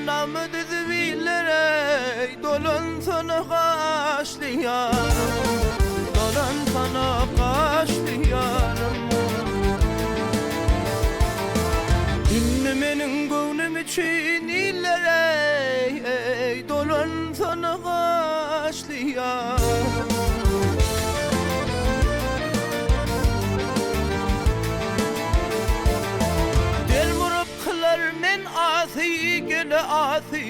Nagma düzüp illere Dolansana gaşly ýarym Dolansana gaşly ýarym Indi meniň göwnüm üçin illere Dolansana gaşly ýarym. Delmuryp kylar men asy, gele asy,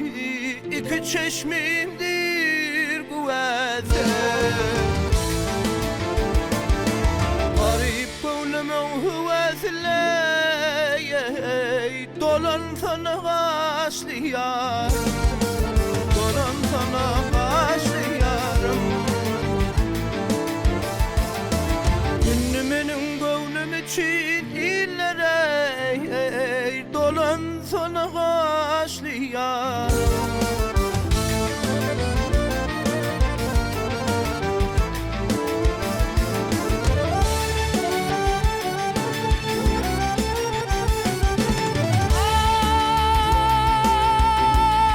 Iki çeşmimdir güwäsi. Garyp göwnümiň höwesile, Dolansana gaşly ýarym, Dolansana gaşly ýarym. Indi meniň göwnüm üçin illere, Dolansana gaşly ýarym.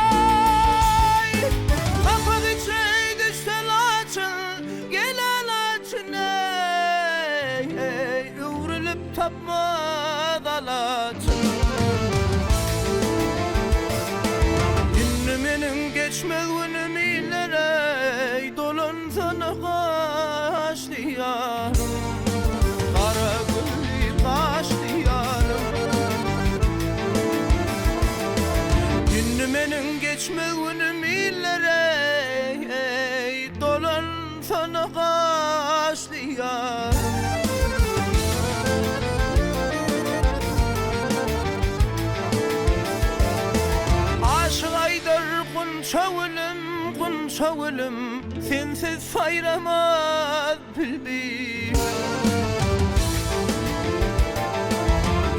Aý, kapak içre düşse laçyn, Gele laçyn eý, eý, Öwrülip tapmaz alaçyn. Indi meniň geçmez günüm illere, eý, Dolansana gaşly ýarym. Gara gülli gaşly ýarym. Indi meniň geçmez günüm illere, eý, Dolansana gaşly ýarym. Aşyk aýdar gunça gülüm, gunça gülüm, Sensiz saýramaz bilbil.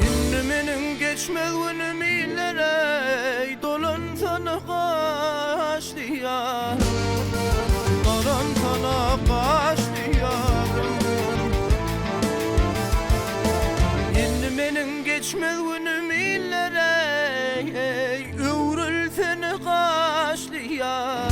Indi meniň geçmez günüm illere, Dolansana gaşly ýarym, Dolansana gaşly ýarym. Indi meniň geçmez günüm illere, Öwrülsene gaşly ýarym.